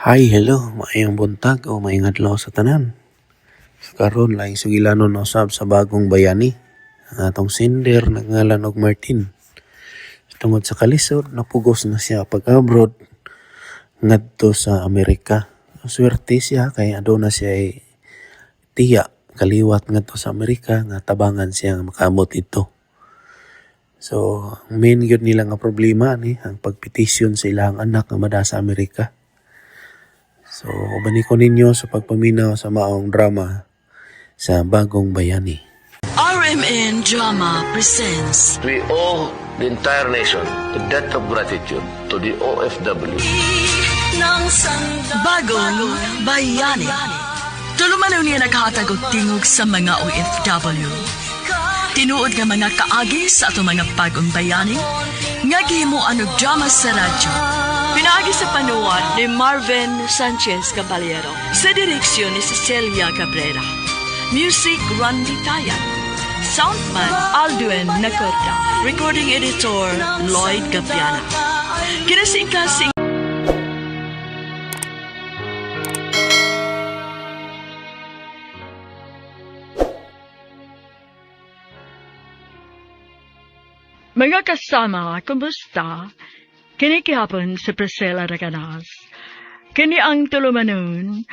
Hi, hello, maayong buntag o maayong adlaw sa tanan. So karon laing sugilanon na usab sa Bagong Bayani. Ang atong sender nagngalan og Martin. Tungod sa kalisod, napugos na siya pag-abroad ngadto sa Amerika. Swerte siya kay aduna siya ay tiya kaliwat ngadto sa Amerika nga tabangan siya nga makaabot didto. So, ang main gyud nila nga problema ni ang pagpetisyon sa ilang anak nga mada sa Amerika. So, uban ko ninyo sa pagpaminaw sa maong drama sa Bagong Bayani. RMN Drama presents We owe the entire nation a debt of gratitude to the OFW. Bagong Bayani. Tulumanon niya naghatag og tingog sa mga OFW. Tinuod nga mga kaagi sa atong mga bagong bayani nga gihimuan og drama sa radyo. Pinaagi sa panuwat ni Marvin Sanchez Caballero sa direksyon ni Cecilia Cabrera. Music, Randy Tayan. Soundman, Aldwin Nacorda. Recording editor, Lloyd Gabiana. Kinasingkasing Mga kasama, kumusta? Kini gihapon si Priscilla Raganas. Kini ang tulumanon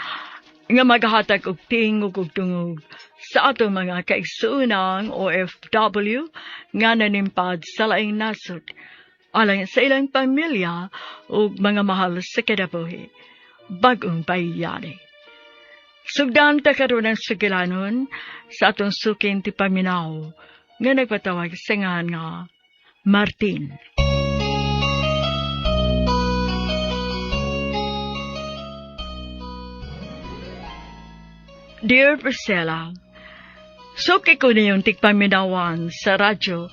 nga maghatag og tingog ug tungog sa atong mga kaigsuonang OFW nga nanimpad sa laing nasod alang sa ilang pamilya ug mga mahal sa kinabuhi. Bagong Bayani. Sugdan ta karon ang sugilanon sa atong suking ti paminaw nga nagpatawag sa ngalan nga Martin. Dear Priscilla, suki ko niyong tigpaminawan sa radyo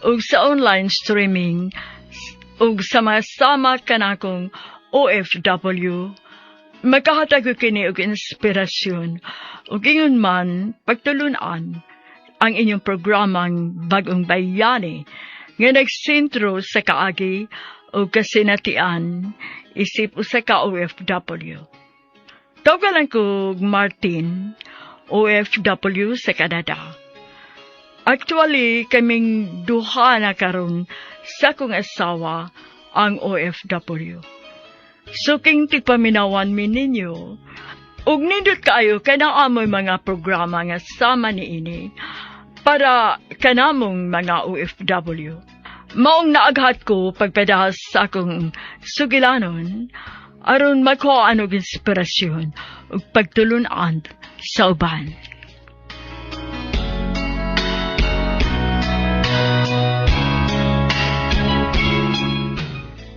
ug sa online streaming ug sa mga sama kanakong OFW. Makahatag ko kini og inspirasyon ug ingon man pagtulunan ang inyong programang Bagong Bayani nga nagsentro sa kaagi ug kasinatian isip usa ka OFW. Tawgalan ko Martin, OFW sa Canada. Actually, kaming duha na karon sa akong asawa ang OFW. Suking tigpaminawan mi ninyo, ug nindot kaayo kanang amoy mga programa nga sama niini para kanamong mga OFW. Maong naaghat ko pagpadahas sa akong sugilanon aron makuhaan og inspirasyon ug pagtulunan sa uban.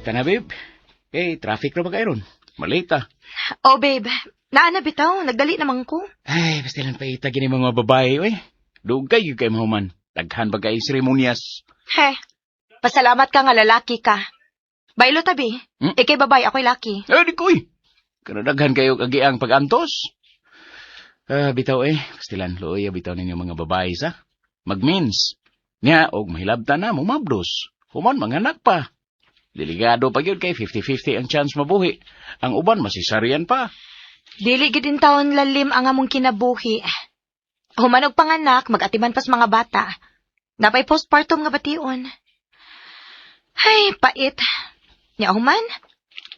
Kana, babe. Eh, traffic ra ba kayo ron? Malita. Oh, babe. Naa na bitaw. Nagdali naman ko. Ay, basta lang paita gini mga babae, oy. Dugay gyud kay mahuman. Daghan ba kay seremonyas? He. Pasalamat ka nga lalaki ka. Baylo tabi. Hmm? Ikay babae, ako'y laki. Ay, di koy. Pero daghan kayo kagiang pag-antos. Ah, bitaw eh. Pastilan, luoy, bitaw ninyo mga babae sa. Magmins. Nya, og mahilabta na, mumabdos. Human, manganak pa. Delikado pa gyud kay 50-50 ang chance mabuhi. Ang uban, masisarian pa. Dili gid in taon lalim ang among kinabuhi. Humanog panganak, mag-atiman pas mga bata. Napay postpartum nga bation. Ay, pait. Nya human.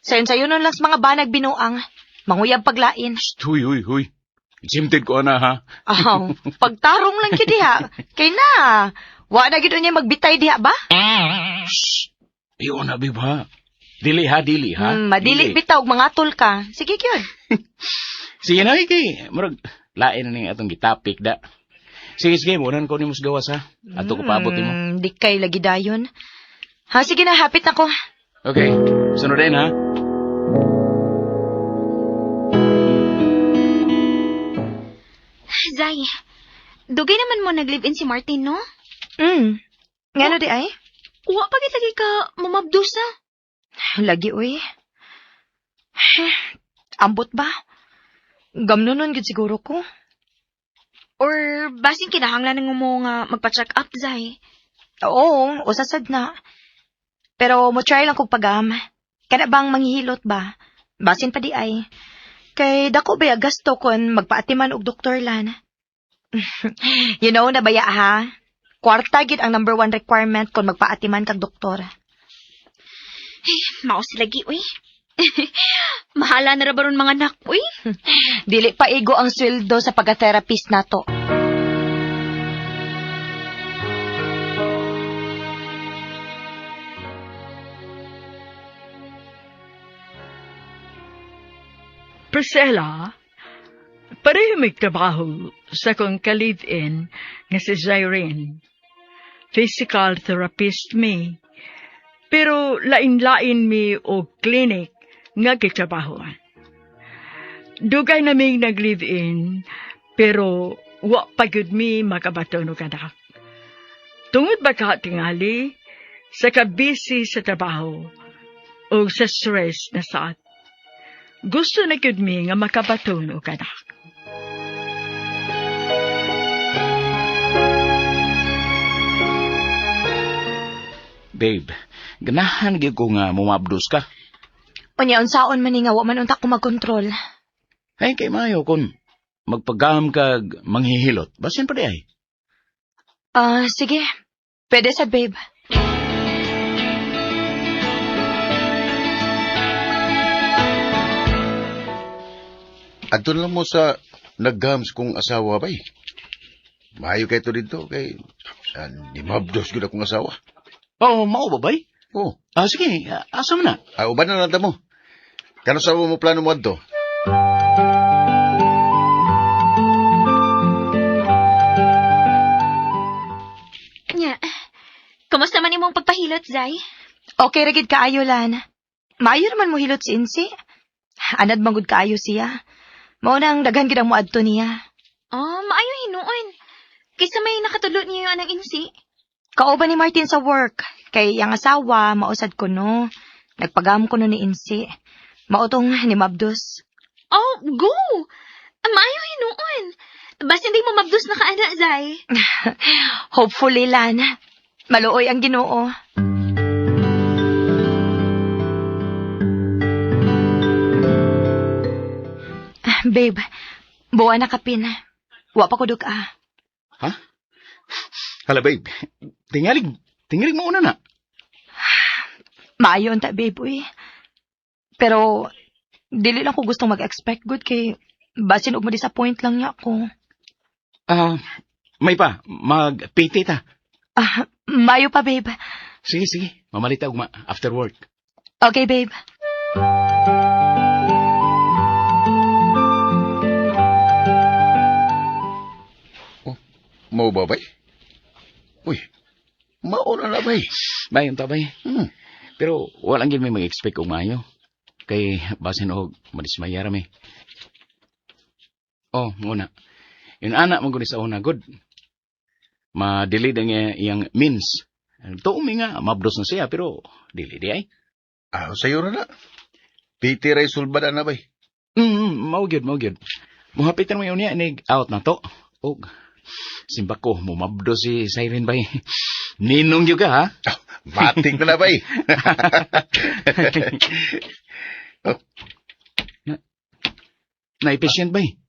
Sayon-sayon nun lang sa mga banag binuang. Manguyab paglain. Psst, huy, huy, huy. Exempted ko ana, ha? Aw, pagtarong lang gyud diha. Kay na. Wa na gyud unya magbitay diha ba? Shh! Iyo na, babe, ha? Dili, ha? Dili, ha? Madili bitaw og mga tol ka. Sige gyud. Sige na, Iki. Murag, lain na ning atong gitapik, da. Sige, sige, munan ko ni mos gawas, ha? Ato ko paabot mo. Di kay lagi dayon. Ha, sige na, hapit na ko. Okay, sunod din, ha? Zay, dugay naman mo nag-live-in si Martin, no? Ngano di ay? Wa pa gid lagi ka mamabdusa. Lagi, uy. Ambot ba? Gamnonon gid siguro ko. Or basin kinahanglan mo nga magpa-check up, Zay. Oo, usasad na. Pero mo try lang kog pagam. Kana bang manghihilot ba? Basin pa di ay. Kay dako ba gasto kon magpaatiman og doktor lan. You know na baya ha? Kwarta gid ang number one requirement kon magpaatiman kag doktor. Mao sila gi, uy. Mahala na ra baron mga anak, uy. Dili pa igo ang sweldo sa pagka-therapist nato. Priscilla, pareho may trabaho sa kong ka-live-in nga si Zyrene. Physical therapist mi. Pero lain-lain mi og clinic nga gitrabahoan. Dugay na mi nag-live-in, pero wa pa gyud mi makabaton og anak. Tungod ba ka tingali sa ka-busy sa trabaho o sa stress na saat. Gusto na gyud mi nga makabaton og anak. Babe, ganahan gyud ko nga mumabdos ka. Unya unsaon man ni nga wa man unta ko magkontrol. Ay, kay maayo kun magpagam kag manghihilot. Basin pa di ay. Ah, sige. Pwede sad, babe. Adto na lang mo sa naggams kong asawa bay. Maayo kay to dito kay ni mabdos gyud akong asawa. Oh, mao ba bay? Oh, Ah, sige, asa man na? ah, uban na lang ta mo. Kano sa mo plano mo adto? Nya. Kumusta man imong pagpahilot, Zay? Okay ra gid kaayo lan. Maayo raman mo hilot si Insi. Anad man gud kaayo siya. Mao nang daghan gid ang moadto niya. Oh, maayo hinuon. Kaysa may nakatulo niyo anang insi. Kauban ni Martin sa work. Kay ang asawa, mausad ko no. Nagpagam ko no ni Insi. Mao tong ni Mabdos. Oh, go! Maayo hinuon. Basta hindi mo mabdos na kaana, Zay. Hopefully, Lan. Maluoy ang Ginoo. Ah, babe, buwa na kapin. Wa pa ko dug-a. Ha? Hala, babe. Tingalig, tingalig mo una na. Maayo unta, babe, uy. Pero, dili lang ko gustong mag-expect good kay basin og ma-disappoint lang niya ako. Ah, may pa, mag-PT ta. Ah, maayo pa, babe. Sige, sige. Mamalita ugma after work. Okay, babe. Mao ba bay? Uy, mao na na bay. Bay, unta bay. Hmm. Pero walang gyud may mag-expect og maayo. Kay basin og madismaya ra mi. Oh, muna. Yun ana man gud sa una good. Ma-delay ang iyang means. Tuo mi nga mabdos na siya pero dili di ay. Ah, sayo na na. PT ray sulbad na bay. Mao gyud, mao gyud. Muhapitan mo yun niya nig out na to. Og simba ko mumabdo si Siren bay. Ninong gyud ka ha. Ah, matik na na bay. Oh. Na-patient bay.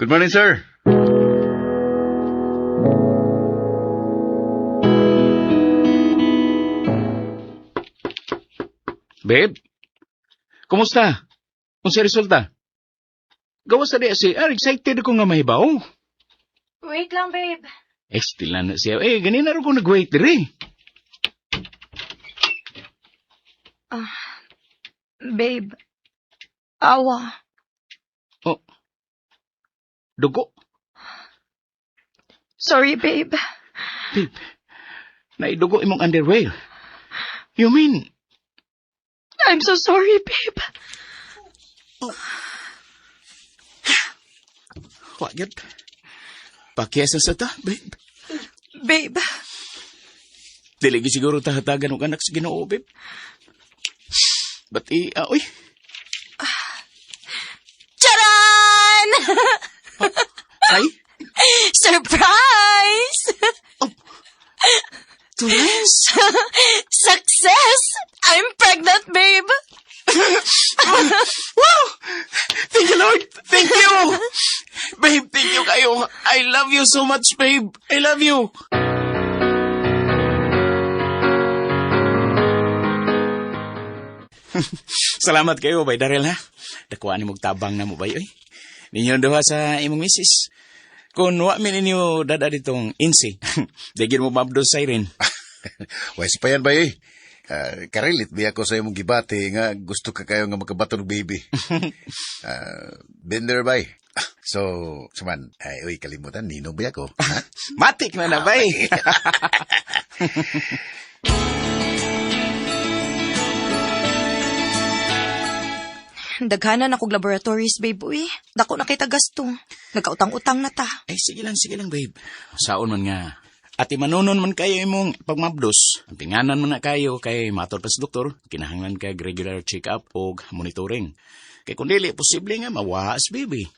Good morning, sir. Babe, kumusta? Unsa resulta? Gawas na diya si, excited ko nga mahibaw. Wait lang, babe. Eh, still na na siya. Eh, ganina rin ko nag-wait diri. Babe. Awa. Oh. Dugo. Sorry, babe. Babe, naidugo imong underwear. You mean, I'm so sorry, babe. Wa gyud. Pakyasa sa ta, babe. Babe. Dili gyud siguro tahatagan og anak sa Ginoo, babe. But oy, Charan! ay, Surprise! Torres. Success! I'm pregnant, babe! Babe, thank you! Babe, thank you kayo. I love you so much, babe. I love you. Salamat kayo, bay Daryl, ha? Dakuha ni mong tabang na mo, bay, oy. Ninyo duha sa imong misis. Kung wa mi ninyo dada ditong insi, di gyud mo mabdos siren. Wais pa yan bay eh. Ah, karilit ba ako sa imong gibati nga gusto ka kayo nga makabaton og baby. Ah, been there bay. So, saman, ay, uy, kalimutan, ninong ba ako? Ha? Matik na na, bay. Daghanan akong laboratories, babe, uy. Dako na kita gasto. Nagkautang-utang na ta. Ay, sige lang, babe. Saon man nga. Ati manunon man kayo imong pagmabdos. Ang pinganan man na kayo kay matod pa sa doktor, kinahanglan kag regular check-up o monitoring. Kay kung dili, posible nga mawaas, baby.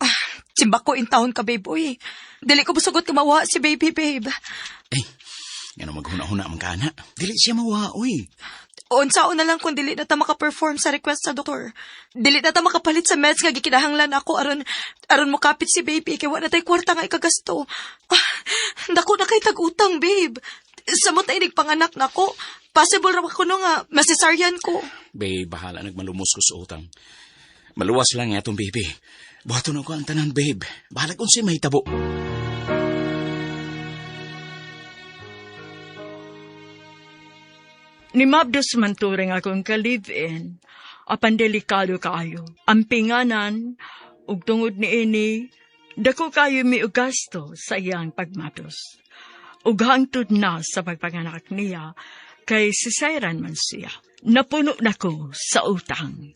Simba ko in town ka, babe, uy. Dili ko musugot kumawa si baby, babe. Ay, ngano maghuna-huna man ka na. Dili siya mawa, uy. Unsaon na lang kung dili na ta makaperform sa request sa doktor. Dili na ta makapalit sa meds nga gikinahanglan ako aron aron mokapit si baby kay wa na tay kwarta nga ikagasto. Ah, dako na kay tag-utang, babe. Samot ay nagpanganak nako. Possible ra ko no nga masesaryan ko. Babe, bahala nagmalumos ko sa utang. Maluwas lang nga itong baby. Buhaton ako ang tanan, babe. Bahala kung siya mahitabo. Ni Mabdos man turing akong ka-live-in, apan delikado kaayo. Ang pinganan, ug tungod niini, dako kayo mi og gasto sa iyang pagmabdos. Ug hangtod na sa pagpanganak niya, kay sisayran man siya. Napuno na ko sa utang.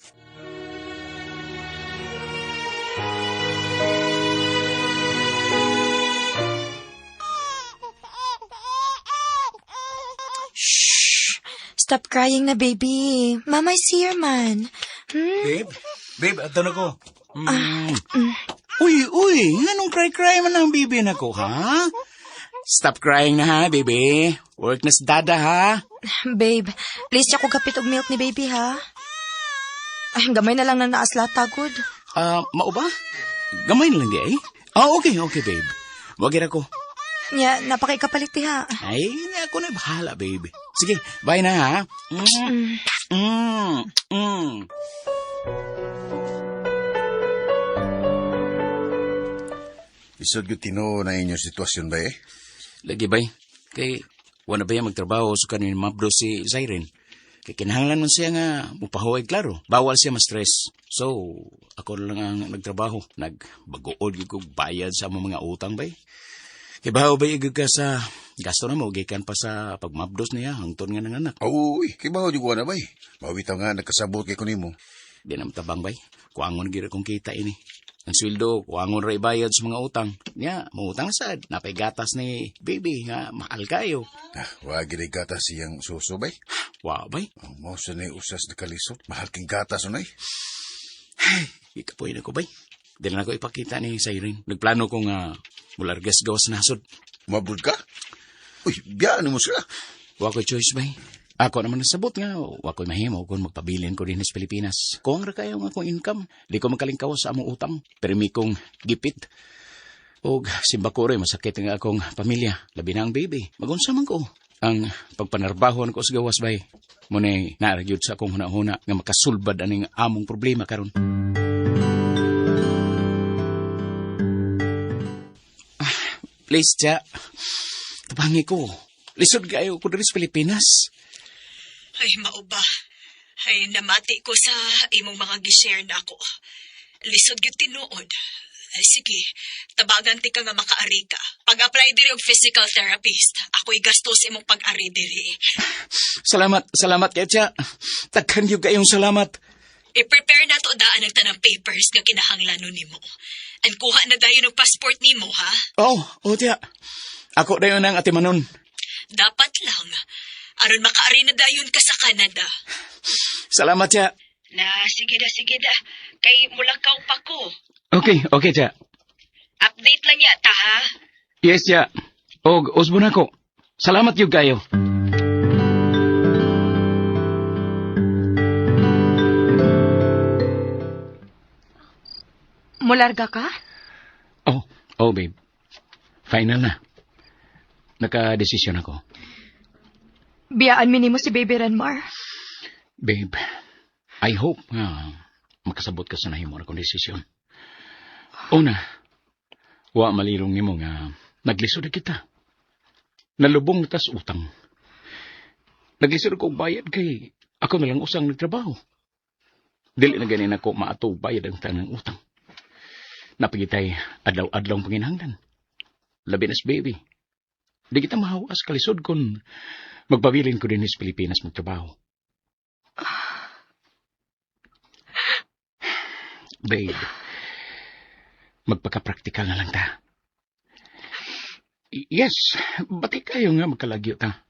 Shh! Stop crying na, baby. Mama is here, man. Hmm? Babe, babe, ato na ko. Mm. Uy, uy, nganong cry-cry man ang baby na ko, ha? Stop crying na ha, baby. Work na sa dada, ha? Babe, please ako kapit og milk ni baby, ha? Ay, gamay na lang na naaslata, good. Ah, mao ba? Gamay na lang di ay. Ah, okay, okay, babe. Wag ko. Nya, napakaikapalit ha. Ay, ako na bahala, babe. Sige, bye na, ha? Mm. Mm. Mm. Isod ko tinuo na inyong sitwasyon ba eh? Lagi, bay. Kay, wala ba yan magtrabaho sa kanin mabdo si Zyrene? Kay kinahanglan man siya nga mupahuway klaro. Bawal siya ma-stress. So, ako na lang ang nagtrabaho. Nagbagood gyud kog bayad sa among mga utang, bay. Kay bawo bay igud ka sa gasto na mo gikan pa sa pagmabdos niya hangtod nga nanganak. Uy, kibaw di ko na bay. Mawitaw nga nagkasabot kay kunimo. Di na matabang bay. Kuangon gyud akong kita ini. Ang sweldo, kuangon ra ibayad sa mga utang. Nya, mangutang sad. Napay gatas ni baby nga mahal kayo. Ah, wag gid gatas siyang suso bay. Wow, bay. Ang mao sa ni usas na kalisod. Mahal king gatas unay. Ikapoy na ko, bay. Di na ako ipakita ni Cyrene. Nagplano ko nga mulargas gawas nasod. Mabud ka? Uy, biyaan mo sila. Wa ko'y choice, bay. Ako naman nasabot nga, wa ko'y mahimo kung magpabilin ko din sa Pilipinas. Kung ra kayo nga akong income, di ko makalingkaw sa among utang. Pero mi kong gipit. Og simba ko rin, masakit nga akong pamilya. Labi na ang baby. Magunsa man ko. Ang pagpanarbahon ko sa gawas, bay. Muna'y naaragyod sa akong huna-huna nga makasulbad aning among problema karon. Ah, please, Cha. Tabangi ko. Lisod kayo ko diri sa Pilipinas. Ay, mauba. Ay, namati ko sa imong mga gishare na ako. Lisod gyud tinuod. Ay, sige, tabagan ti ka nga makaari ka. Pag-apply diri og physical therapist, ako'y gastos imong pag-ari diri. Salamat, salamat kay Cha. Taghan gyud kayong salamat. I-prepare na to daan ang tanang papers nga kinahanglanon nimo. And kuha na dayon og passport nimo, ha? Oh, oh tiya. Ako dayon ang atimanon. Dapat lang. Aron makaari na dayon ka sa Canada. Salamat, Cha. Na, sige da, sige da. Kay mulakaw pa ko. Okay, okay, Cha. Update lang yata, ha? Yes, Cha. Og usbo na ko. Salamat gyud kayo. Mularga ka? Oh, oh babe. Final na. Naka-desisyon ako. Biyaan mi nimo si Baby Renmar. Babe, I hope nga makasabot ka sa nahimo na kong desisyon. Una, wa malilong nimo nga naglisod na kita. Nalubong na tas utang. Naglisod ko og bayad kay ako na lang usang nagtrabaho. Dili na ganin ako maato og bayad ang tanang utang. Napagitay adlaw-adlaw ang panginahanglan. Labi na sa baby. Di kita mahawas kalisod kung magpabilin ko din sa Pilipinas magtrabaho. Babe, magpaka-praktikal na lang ta. Yes, bati kayo nga magkalagyo ta.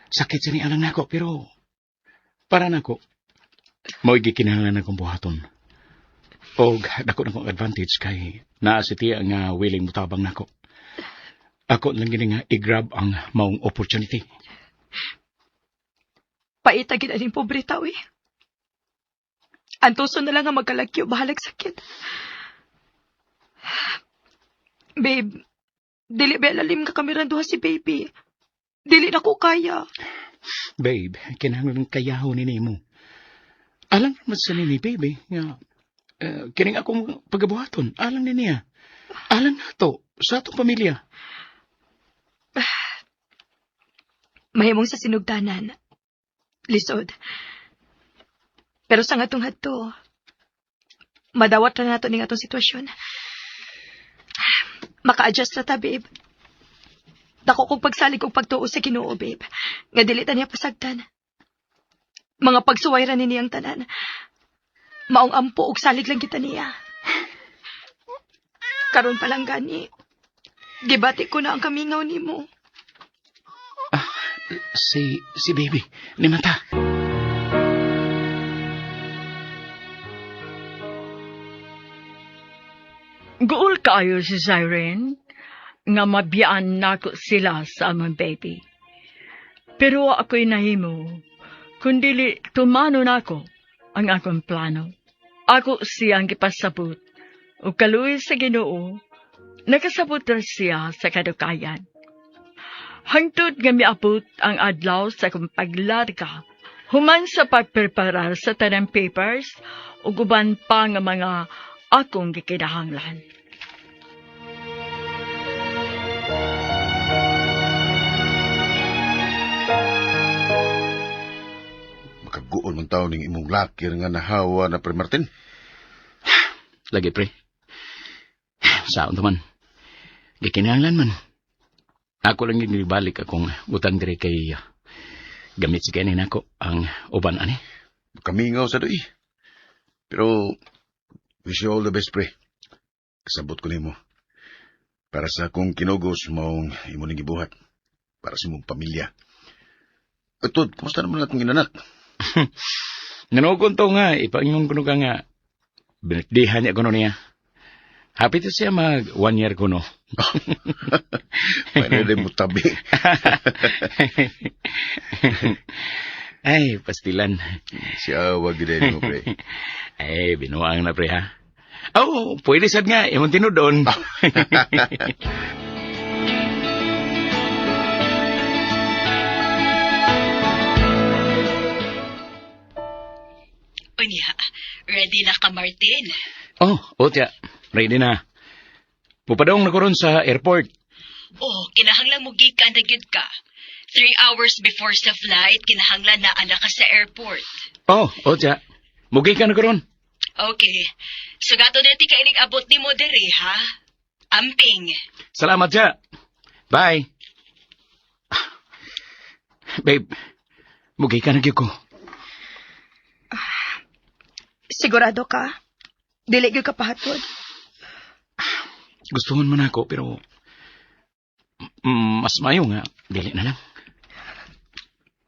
Sakit sa ni alang nako, pero para nako, mao'y gikinahanglan akong buhaton. Og dako na kong advantage kay naa si tiya nga willing mutabang nako. Ako lang gini nga i-grab ang maong opportunity. Paita gid aning pobre tao eh. Antuson na lang nga magkalagyo, bahalag sakit. Babe, dili ba lalim ka kami duha si baby? Dili na ko kaya. Babe, kinahanglan kayaho ni nimo. Alang naman sa nini, baby, nga kining akong pagabuhaton, alang ni niya. Alang nato sa atong pamilya. Mahimong sa sinugdanan. Lisod. Pero sa ngatong hadto, madawat ra nato ning atong sitwasyon. Maka-adjust ra ta, babe. Dako kong pagsalig og pagtuo sa Ginoo, babe. Nga dili ta niya pasagdan. Mga pagsuway ra ni niyang tanan. Maong ampo og salig lang kita niya. Karon pa lang gani. Gibati ko na ang kamingaw nimo. Si baby, ni mata. Guol kaayo si Siren nga mabiyaan nako sila sa among baby. Pero wa ako'y nahimo, kundili tumano nako ang akong plano. Ako siyang gipasabot, ug kaluoy sa Ginoo, nakasabot ra siya sa kadukayan. Hangtod nga miabot ang adlaw sa akong paglarga, human sa pagpreparar sa tanang papers ug uban pa nga mga akong gikinahanglan. Makaguol man taon ning imong lakir nga nahawa na Pre Martin. Lagi, pre. Saon to man. Gikinahanglan man. Ako lang yung balik akong utang dire kay gamit si kanin ako ang uban ani. Makamingaw sa doy. Pero wish you all the best, pre. Kasabot ko nimo. Para sa akong kinugos maong imo ning gibuhat. Para sa imong pamilya. Utod, kumusta naman atong inanak? Nanogon to nga, ipaingon ko ka nga, binitdihan niya kuno niya. Happy to siya mag 1 year kuno. Pwede din mo tabi. Ay, pastilan. Si awag gid mo, pre. Ay, binuang na pre ha. Oh, pwede sad nga, imong tinudon. Unya, ready na ka, Martin? Oh, otya, ready na. Pupadong na ko ron sa airport. Oh, kinahanglan mo gikan na gyud ka. 3 hours before sa flight, kinahanglan na ana ka sa airport. Oh, otya, mugi ka na ko ron. Okay. Sugato na ti kainig abot ni mo diri, ha? Amping. Salamat siya. Bye. Babe, mugi ka na gyud ko. Sigurado ka? Dili gyud ka pahatod. Gustuhon man ako, pero mas mayo nga, dili na lang.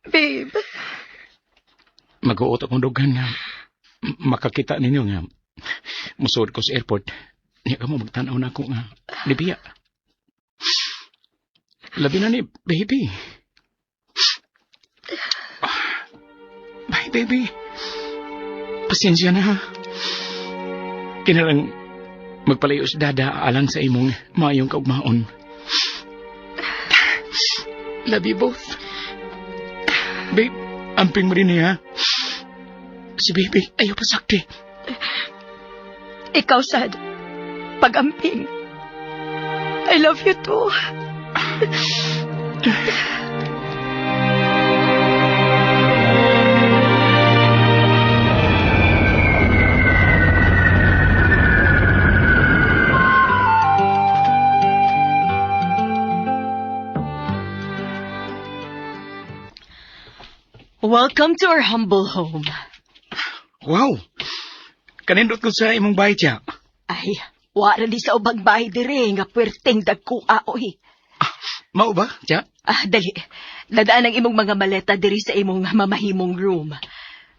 Babe, Mag-uot akong dughan nga makakita ninyo nga musuod ko sa airport. Niya ka mo magtanaw na ako nga libiya. Labi na ni baby. Bye, baby. Pasensya na ha. Kinalang Magpalayo si Dada alang sa imong maayong kaugmaon. Love you both. Babe, amping mo rin niya. Si baby, ayaw pasakti. Ikaw, sad. Pag-amping. I love you too. Welcome to our humble home. Wow! Kanindot ko sa imong bahay siya. Ay, wala di sa ubang bahay dire nga puwerteng dagkuha, oy. Mao ba, siya? Ah, dali. Dadaan ang imong mga maleta diri sa imong mamahimong room.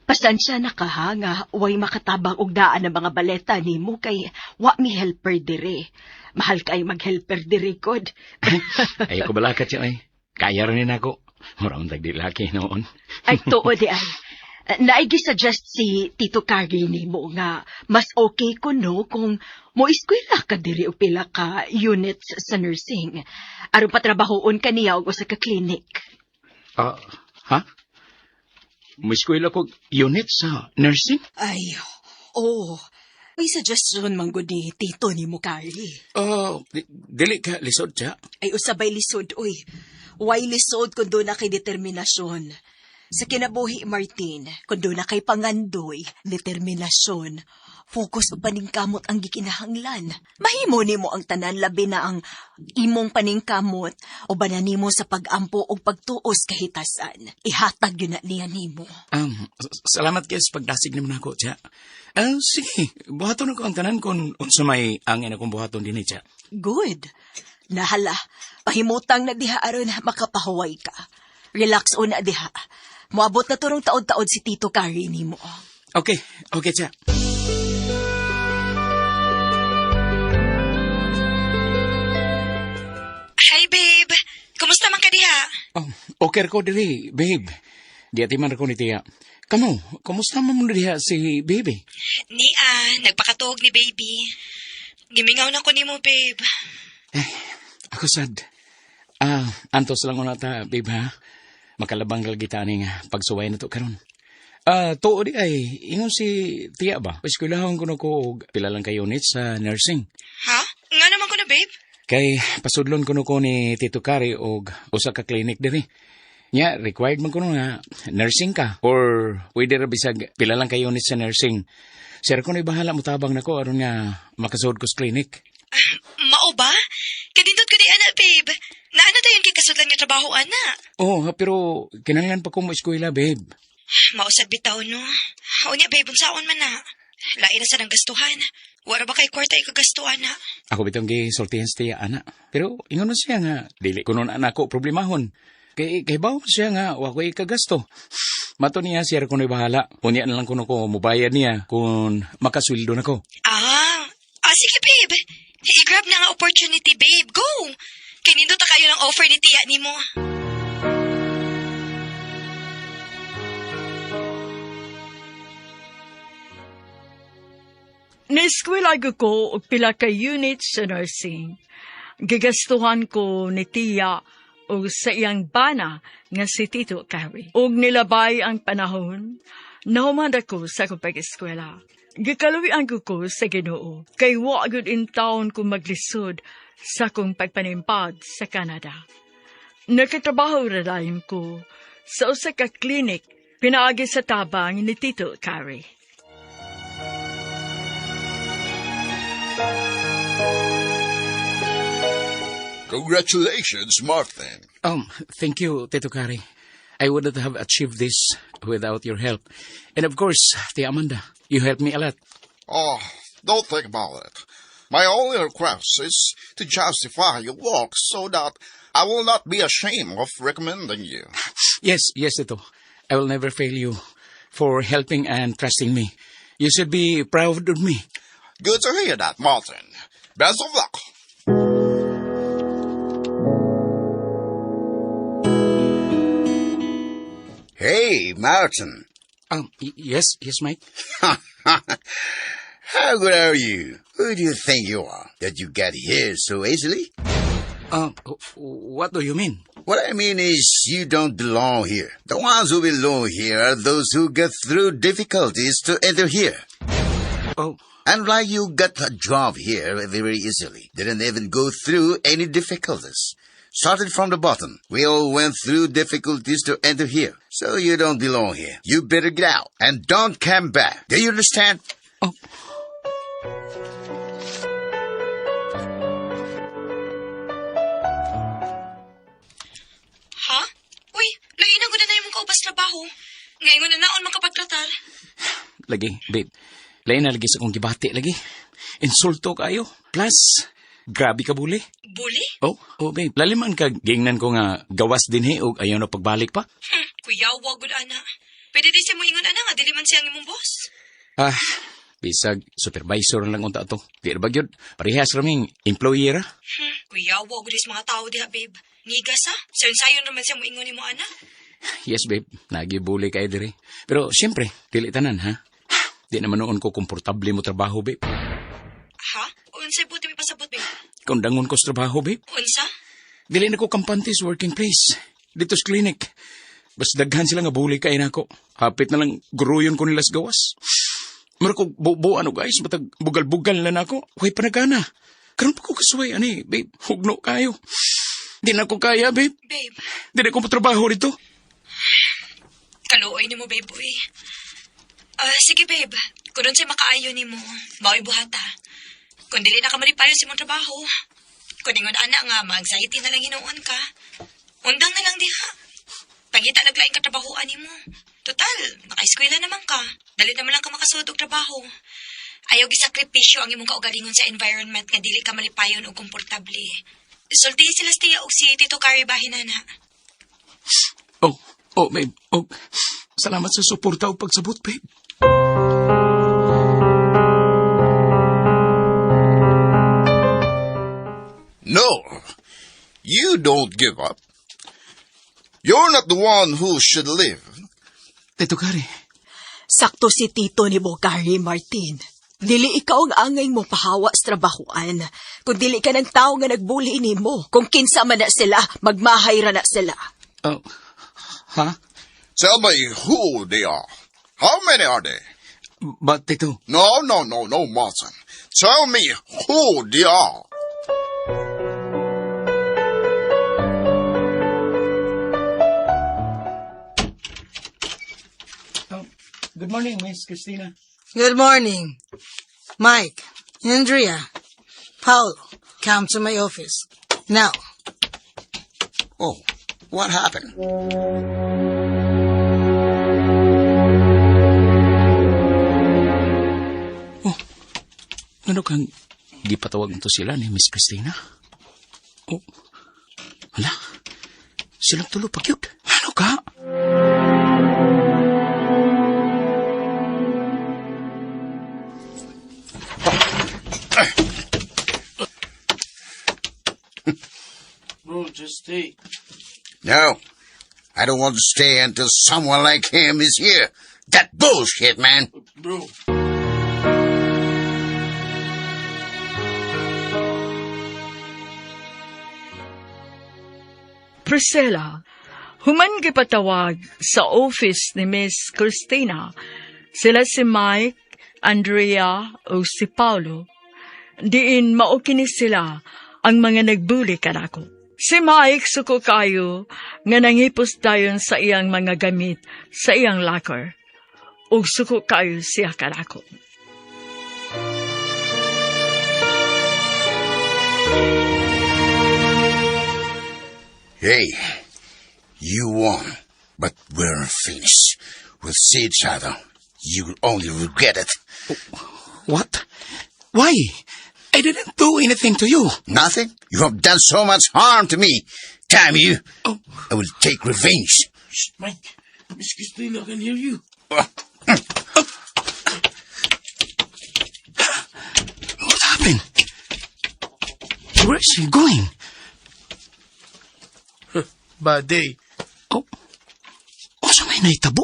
Pasensya na ka ha, nga way makatabang og daan ang mga baleta nimo kay wa mi helper dire. Mahal kay mag-helper dire kod. Ayaw ko balakat siya ay. Kaya rin ako. Mura tag di laki noon. Ay, tuod di ay. Naigi-suggest si Tito Carly nimo nga mas okay ko no kung mo eskwela ka diri og pila ka units sa nursing. Aron patrabahoon ka niya og usa ka clinic. Ah, ha? Mueskwela ko unit sa nursing? Ay, oh. May suggestion man gud ni Tito nimo Carly. Oh, dili ka lisod siya. Ay usabay lisod oy. Way lisod kun doon na kay determinasyon. Sa kinabuhi, Martin, kung doon na kay pangandoy, determinasyon, focus ug paningkamot ang gikinahanglan. Mahimo nimo ang tanan labi na ang imong paningkamot o nimo sa pagampo ug pagtuos kahitasan. Ihatag yun na niya nimo. Salamat kay sa pagdasig naman ako, siya. Ah, sige, buhaton ako ang tanan kung unsa may angin akong buhaton dinhi, siya. Good. Nahala, pahimutang na diha aron makapahuway ka. Relax una diha. Moabot na turong taod-taod si Tito Carrie nimo. Okay, okay, siya. Hi, babe. Kumusta man ka diha? Oh, okay ko diri, babe. Di ati man ko ni Tia. Kamo, kumusta man mo diha si baby? Nia, nagpakatuog ni baby. Gimingaw na ko nimo, babe. Ako sad. Ah, antos lang una ta, babe ha. Makalabang lagi ta ani nga pagsuway na to karon. Ah, tuo di ay ingon si Tia ba? Eskwelahon ko na ko og pila lang ka unit sa nursing. Ha? Nga naman ko na, babe. Kay pasudlon kuno ko ni Tito Kari og usa ka clinic diri. Nya required man kuno nga nursing ka or pwede ra bisag pila lang ka unit sa nursing. Sir ko bahala mo tabang nako aron nga makasud ko sa clinic. Mao ba? Kadindot ko di ana, babe. Naana dayon kay kasudlan nga trabaho ana. Oh, ha, pero kinahanglan pa ko mo eskwela, babe. Mausad bitaw no. Unya babe, unsaon man na. Lain na sa nang gastuhan. Wala ba kay kwarta ikagastuhan na? Ako bitong gisultihan sa tiya, ana. Pero ingon man siya nga dili kuno na nako problemahon. Kay kay bawo siya nga wa ko ikagasto. Mato niya siya ra kuno bahala. Unya na lang kuno ko mubayad niya kung makasweldo na ko. Ah, ah sige babe. I-grab na nga opportunity, babe. Go! Kay nindot ta kayo ng offer ni tiya nimo. Naeskwela ko og pila ka units sa nursing. Gigastuhan ko ni Tia og sa iyang bana nga si Tito Carrie. Og nilabay ang panahon, nahuman ako sa akong pag-eskwela. Gikaluwian ko ko sa Ginoo, kay wa gyud in taon ko maglisod sa akong pagpanimpad sa Canada. Nakatrabaho ra dayon ko sa usa ka clinic pinaagi sa tabang ni Tito Carrie. Congratulations, Martin. Thank you, Tito Kari. I wouldn't have achieved this without your help. And of course, Tia Amanda, you helped me a lot. Oh, don't think about it. My only request is to justify your work so that I will not be ashamed of recommending you. Yes, yes, Tito. I will never fail you for helping and trusting me. You should be proud of me. Good to hear that, Martin. Best of luck. Hey, Martin. Yes, yes, Mike. How good are you? Who do you think you are? That you got here so easily? What do you mean? What I mean is you don't belong here. The ones who belong here are those who get through difficulties to enter here. Oh, Unlike you got a job here very easily. Didn't even go through any difficulties. Started from the bottom. We all went through difficulties to enter here. So you don't belong here. You better get out and don't come back. Do you understand? Oh. Ha? Uy, lain na gud na imong kaubas trabaho. Ngayon na naon makapatratar. Lagi, babe. Lain na lagi sa akong gibati lagi. Insulto kayo. Plus, grabe ka bully. Bully? Oh, babe. Laliman ka, gingnan ko nga gawas din he, og ayaw na pagbalik pa. Kuyawa gud ana. Pwede di siya mo ingon ana nga dili man siya ang imong boss. Ah, bisag supervisor lang unta to. Di ra ba gyud? Parehas raming employee ra. Kuyawa gud is mga tao diha, babe. Ngigas ha. Sayon-sayon raman siya mo ingon nimo ana. Yes, babe. Nagibuli kay diri. Pero siyempre, dili tanan ha. Di naman noon ko komportable mo trabaho, babe. Ha? Unsay buti mi pasabot, babe? Kung dangon ko sa trabaho, babe. Unsa? Dili na ko kampante sa working place. Dito sa clinic. Bas daghan sila nga bully kay nako. Hapit na lang guruyon ko nila sa gawas. Mura ko bubo ano guys, matag bugal-bugal na nako. Way panagana. Karon pa ko kasuway ani, babe. Hugno kayo. Di na ko kaya, babe. Babe, Di na ko matrabaho dito. kaluoy nimo, babe, uy. Ah, sige, babe. Kung unsay makaayo nimo, mao'y buhata. Kung dili na ka malipayon sa imong trabaho, kung ingon ana nga ma-anxiety na lang hinuon ka, undang na lang diha. Pangita naglaing katrabahoan nimo. Total, naka-eskwela naman ka. Dali naman lang ka makasud og trabaho. Ayaw gisakripisyo ang imong kaugalingon sa environment nga dili ka malipayon o komportable. Sultihi sila sa tiya og si Tito Carrie bahinana. Oh, babe. Oh, salamat sa suporta o pagsabot, babe. No, you don't give up. You're not the one who should leave. Tito Kari. Sakto si Tito ni Bocari Martin. Dili ikaw ang angay mo pahawa sa trabahoan. Kung dili ka ng tao nga nagbuli nimo, kung kinsa man na sila, magmahay ra na sila. Oh, ha? Tell me who they are. How many are they? But, Tito, No, no, no, no, Martin. Tell me who they are. Oh, good morning, Miss Christina. Good morning. Mike, Andrea, Paolo, come to my office. Now. Oh, what happened? Ano kang gipatawag nito sila ni Miss Christina? Oh, hala, silang tulo pa cute. Ano ka? Bro, just stay. No. I don't want to stay until someone like him is here. That bullshit, man. Bro. Priscilla, human gipatawag sa office ni Miss Christina. Sila si Mike, Andrea o si Paolo. Diin mao kini sila ang mga nagbuli kanako. Si Mike suko kayo nga nangipos dayon sa iyang mga gamit sa iyang locker. Ug suko kayo siya kanako. Hey, you won, but we're finished. We'll see each other. You will only regret it. What? Why? I didn't do anything to you. Nothing? You have done so much harm to me. Damn you. Oh. I will take revenge. Shh, Mike. Miss Christina can hear you. What happened? Where is she going? Bad day. Oh, unsa may nahitabo?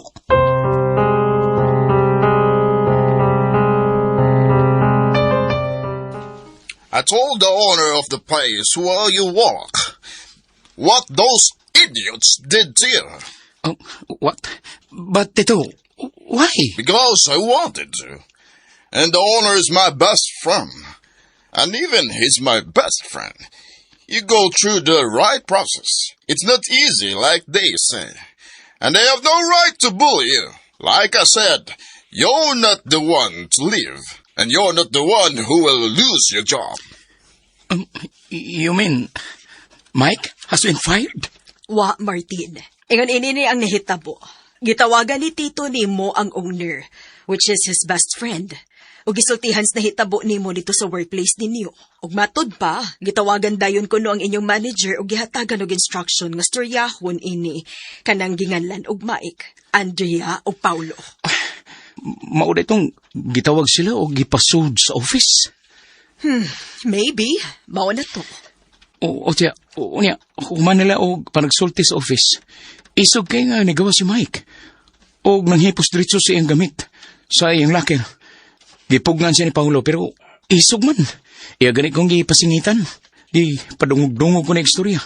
I told the owner of the place where you work what those idiots did to you. Oh, what? But, Tito, why? Because I wanted to. And the owner is my best friend. And even he's my best friend. You go through the right process. It's not easy like they say. And they have no right to bully you. Like I said, you're not the one to leave. And you're not the one who will lose your job. You mean, Mike has been fired? Wa, Martin. Ingon ini ni ang nahitabo. Gitawagan ni Tito nimo ang owner, which is his best friend. Ug gisultihan sa nahitabo nimo dito sa workplace ninyo. Ug matud pa, gitawagan dayon kuno ang inyong manager ug gihatagan og instruction nga storyahon ini kanang ginganlan og Mike, Andrea ug Paulo. Mao na itong gitawag sila o gipasud sa office? Maybe, mao na to. O tiya, o niya, human nila og panagsulti sa office. Isog kay nga nigawa si Mike. Og nanghipos diretso sa iyang gamit sa iyang locker. Gipugnan siya ni Paulo pero isog man. Iya gani kong gipasingitan. Di padungog-dungog ko na istorya.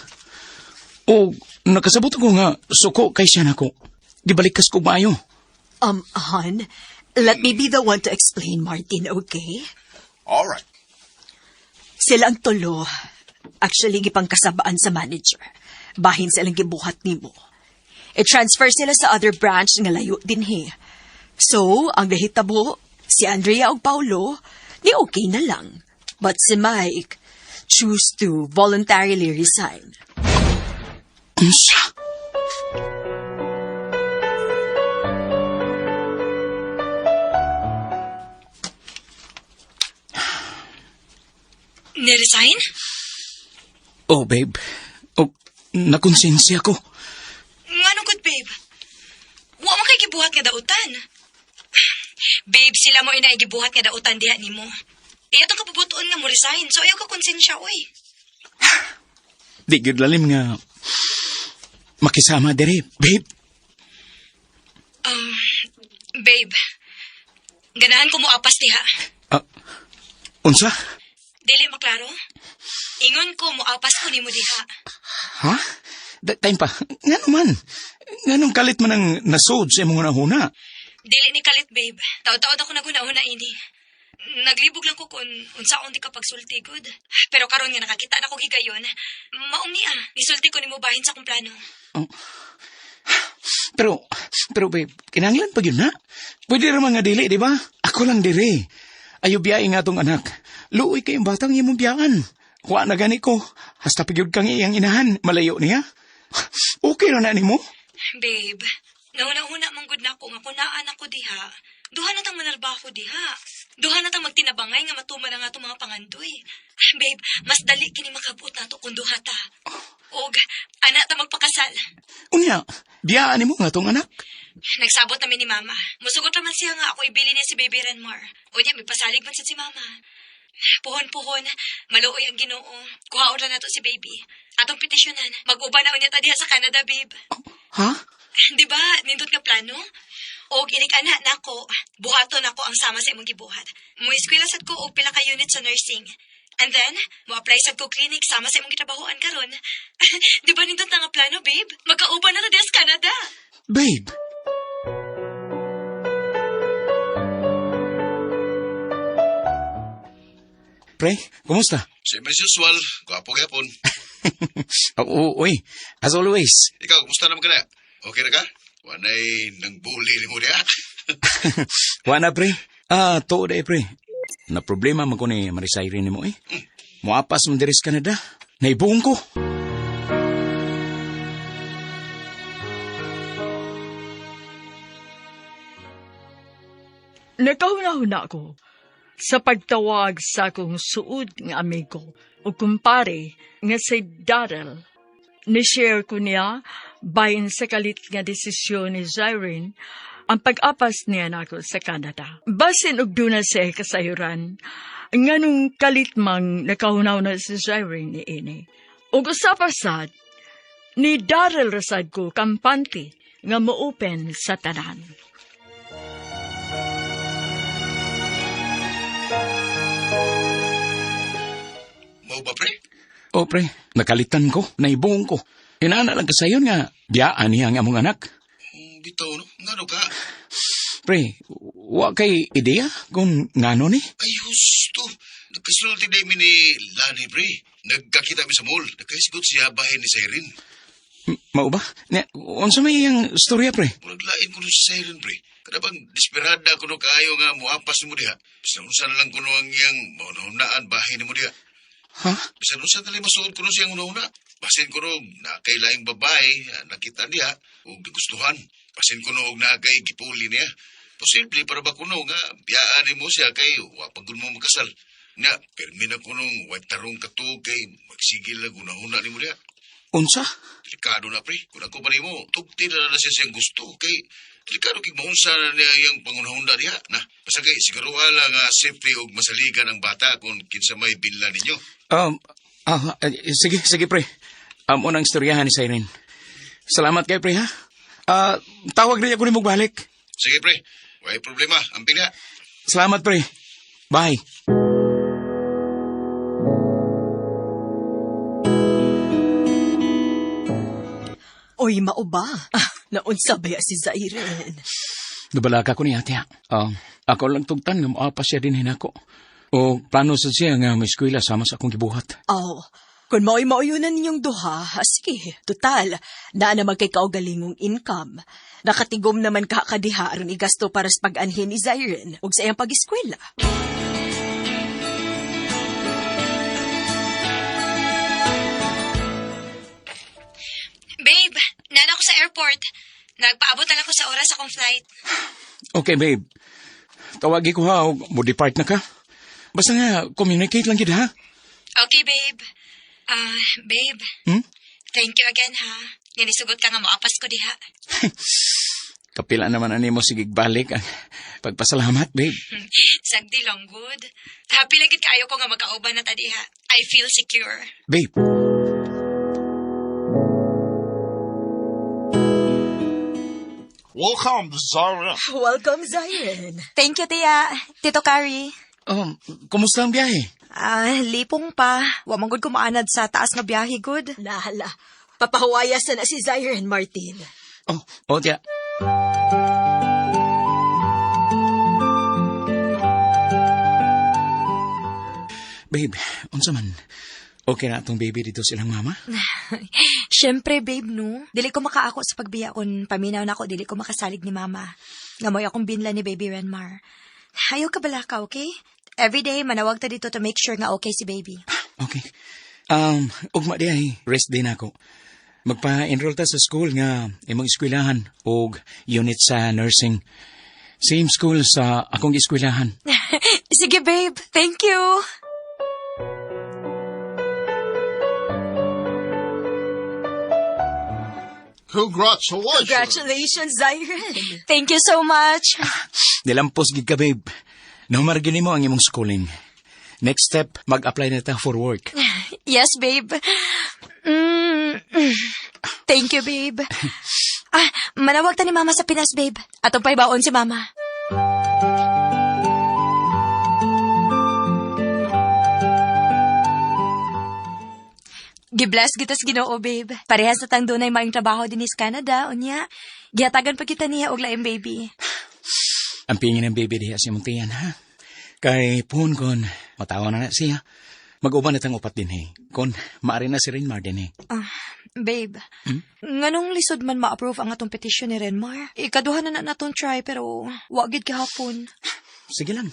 O nakasabot ko nga suko kay siya nako. Gibalikas ko maayo. Hon, let me be the one to explain, Martin, okay? All right. Sila ang tulo. Actually, gipangkasabaan sa manager. Bahin silang gibuhat nimo. I-transfer sila sa other branch nga layo dinhi. So, ang nahitabo, si Andrea ug Paulo, ni okay na lang. But si Mike, choose to voluntarily resign. Unsa? Ni-resign? Oh, babe. Oh, nakonsensya ko. Nganong good, babe? Wa man kay gibuhat nga dautan. Babe, sila mo inay gibuhat nga dautan diha nimo. Iya tong kabubuton nga mo resign, so ayaw ka konsensya, oy. Di gyud lalim nga makisama diri, babe. Babe, ganahan ko mo apas diha. Ah, unsa? Dili maklaro? Ingon ko mo apas ko nimo diha. Ha? Time pa. Ngano man? Nganong kalit man ang nasod sa imong hunahuna? Dili ni kalit, babe. Taod-taod ako naghuna-huna ini. Naglibog lang ko kung unsaon di ka pagsulti, good. Pero karon nga nakakita na ko higayon, maong niya. Nisulti ko nimo bahin sa akong plano. Pero babe, kinahanglan pa gyud na. Pwede ra man nga dili, di ba? Ako lang diri. Ayo biyae nga atong anak. Luoy kayong batang imong biyaan. Wa na gani ko. Hasta pa gyud kang iyang inahan. Malayo niya. Okay ra na nimo? Babe, nahuna-huna man gud nako nga kung naa nako diha, duha na tang manarbaho diha. Duha na tang magtinabangay nga matuman ang atong mga pangandoy. Babe, mas dali kini makabuot nato kung duha ta. Og ana ta magpakasal. Unya, biyaan nimo nga atong anak. Nagsabot namin ni Mama. Musugot raman siya nga ako ibili niya si Baby Renmar. Unya, may pasalig man sad si Mama. Puhon-puhon, maluoy ang Ginoo. Kuhaon ra nato si Baby. Atong petisyonan, mag-uban na unya ta diha sa Canada, babe. Ha? Di ba, nindot nga plano? Og inig ana nako, buhaton nako ang sama sa imong gibuhat. Mo-eskwela sad ko og pila ka unit sa nursing. And then, mo-apply sad ko clinic sama sa imong gitrabahoan karon. Di ba nindot na nga plano, babe? Magkauban na ta diha sa Canada. Babe. Pre, kumusta? Same as usual, gwapo gyapon. Oo, uy, as always. Ikaw, kumusta naman ka na? Okay ra ka? Wanay nang bully nimo diha. Wa na, pre. Ah, tuod eh, pre. Na problema man ko ni Marisay rin mo eh. Muapas man diri sa Canada. Naibuong ko. Nakahuna-huna ko sa pagtawag sa akong suod nga amigo o kumpare nga si Daryl. Ni-share ko niya bahin sa kalit nga desisyon ni Zyrene ang pag-apas niya nako sa Canada. Basin og duna siya kasayuran, nganong kalit mang nakahuna-huna si Zyrene ni ini. Ug usa pa sad, ni Daryl rasad ko kampante nga mo-open sa tanan. Mao ba, pre? O pre, nakalitan ko, naibong ko. Inaana lang kasayon nga, biyaan niya ang among anak. Bitaw, no? Ngano ka? Pre, wa kay ideya kung ngano ni? Ay, husto. Nagkasulti na mi ni Lani, pre. Nagkakita mi sa mall. Nagkahisgot siya bahin ni Siren. Mao ba? Nya, unsa may iyang storya, pre? Murag lain kuno si Siren, pre. Kada bang desperada kuno kaayo nga muapas nimo diha. Bisan unsa na lang kuno ang iyang maunahunaan bahin nimo diha. Ha? Bisan unsa na lang masuod kuno siyang hunahuna. Basin kuno na kay laing babae nakita diha ug gigustuhan. Basin kuno og naa kay gipuli niya. Posible para ba kuno nga biyaan nimo siya kay wa pa gud mo makasal. Nga pirmi na kunong way tarong katuog kay magsigil lang hunahuna nimo diha. Unsa? Delikado na, pre. Kung ako pa nimo, tugti na na siya siyang gusto. Kay, delikado kay maunsa na niya iyang pangunahunda diha. Na, basta kay, siguruha lang nga safety og masaligan ang bata kung kinsa may binla ninyo. Sige, sige, pre. Amo nang istoryahan ni Siren. Salamat kay pre, ha? Tawag rin ako nimo balik. Sige, pre. Way problema. Amping na. Salamat, pre. Bye. Oy, mao ba? Ah, naunsa ba ya si Zairen? Nabalaka ko ni ate, ha. Ako lang tugtan nga moapa siya din hinako. O plano sa siya nga may eskwela sama sa akong gibuhat. Aw, kung mao'y mauyunan ninyong duha, sige, total, naa naman kay kaugalingong income. Nakatigom naman ka kadiha aron igasto para sa pag-anhin ni Zairen ug sa iyang pag-eskwela. Babe, nana ko sa airport. Nagpaabot na lang ko sa oras akong flight. Okay, babe. Tawagi ko ha, o mo-depart na ka. Basta nga, communicate lang gid ha. Okay, babe. Ah, babe. Hmm? Thank you again, ha. Ganisugot ka nga moapas ko diha. Kapila naman ani mo sige balik ang pagpasalamat, babe. Sagdi lang, good. Happy lang gid kaayo ko nga magkauban na ta diha. I feel secure. Babe. Welcome, Zara. Welcome, Zairen. Thank you, Tia. Tito Kari. Kumusta ang biyahe? Ah, lipong pa. Wa man gud kumaanad sa taas nga biyahe, good. Nahala, papahuwaya sa na si Zairen, Martin. Oh, tiya. Babe, unsa man? Okay na atong baby dito silang mama? Siyempre, babe, no? Dili ko makaako sa pagbiya kung paminaw na ako, dili ko makasalig ni mama. Ngamoy akong binla ni baby Renmar. Ayaw ka bala ka, okay? Every day, manawag ta dito to make sure nga okay si baby. Okay. Ugma di ay, rest day na ako. Magpa-enroll ta sa school nga imong eskwelahan og unit sa nursing. Same school sa akong eskwelahan. Sige, babe. Thank you. Congratulations. Congratulations, Zairen. Thank you so much. Nilampos gid ka, babe. Nahumargin nimo ang imong schooling. Next step, mag-apply na ta for work. Yes, babe. Thank you, babe. Ah, manawag ta ni mama sa Pinas, babe. Atong paibaon si mama. Gibless kita sa Ginoo, babe. Parehas na tang dunay maayong trabaho dinhi sa Canada, unya. Gihatagan pa kita niya og laing baby. Ang pingin ng baby diha sa imong tiyan, ha? Kay puhon kon, matawa na na siya. Mag-uban na tang upat din, eh. Kon, maari na si Renmar din, eh. Ah, babe, nganong lisod man ma-approve ang atong petisyon ni Renmar? Ikaduha na na natong try pero wa gid gihapon. Sige lang.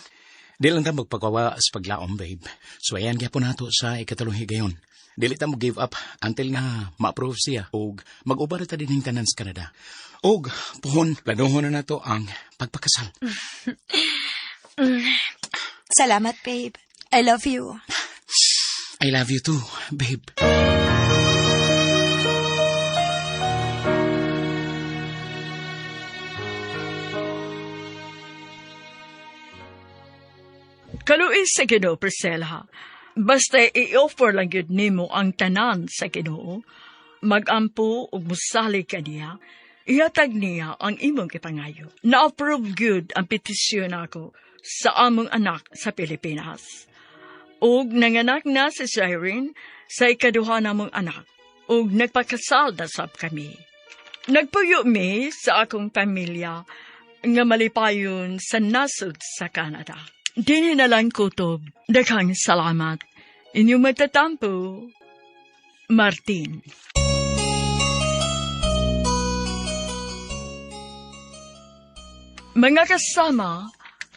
Di lang ta magpagawa sa paglaom, babe. So ayan gyapon nato sa ikatulong higayon. Dili ta mo give up until nga ma-approve siya og mag-uban na ta dinhing tanan sa Canada. Og puhon, planuhon na nato ang pagpakasal. Salamat, babe. I love you. I love you too, babe. Kaluoy sa Ginoo, Priscilla. Basta i-offer lang yun nimo ang tanan sa Ginoo. Magampo ug musalig ka niya. Ihatag niya ang imong gipangayo. Na-approve gyud ang petisyon ako sa among anak sa Pilipinas. Ug nanganak na si Shireen sa ikaduha namong anak. Ug nagpakasal na sab kami. Nagpuyo mi sa akong pamilya nga malipayon sa nasod sa Canada. Dinhi na lang kutob. Daghang salamat. Inyong magtatampo, Martin. Mga kasama,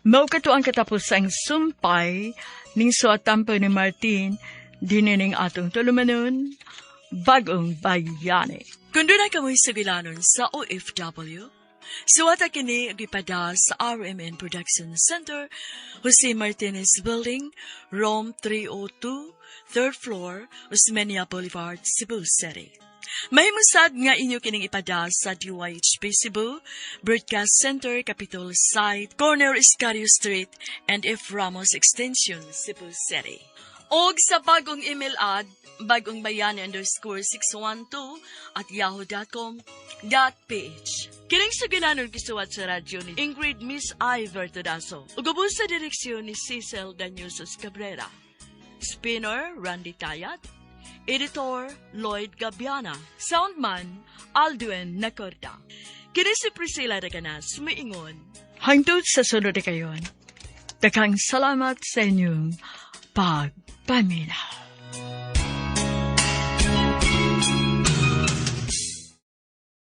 mao kato ang katapusang sumpay ning suatampo ni Martin dinining atong tulumanon, Bagong Bayani. Kung doon ay kamoy sugilanon sa OFW, suwata kini gipada sa RMN Production Center, Jose Martinez Building, Room 302, 3rd floor, Osmeña Boulevard, Cebu City. Mahimong nga inyo kining ipada sa DYHP Cebu, Broadcast Center, Capitol Site, Corner Escario Street, and F. Ramos Extension, Cebu City. Og sa bagong email ad, bagongbayani_612@yahoo.com.ph. Kining sugilanon gisuwat sa radyo ni Ingrid Miss I. Vertudazo. Ug ubos sa direksyon ni Cecil Danyusos Cabrera. Spinner, Randy Tayat. Editor, Lloyd Gabiana. Soundman, Aldwin Nacorda. Kini si Priscilla Reganas, miingon. Hangtod sa sunod na kayon. Daghang salamat sa inyong pagpaminaw.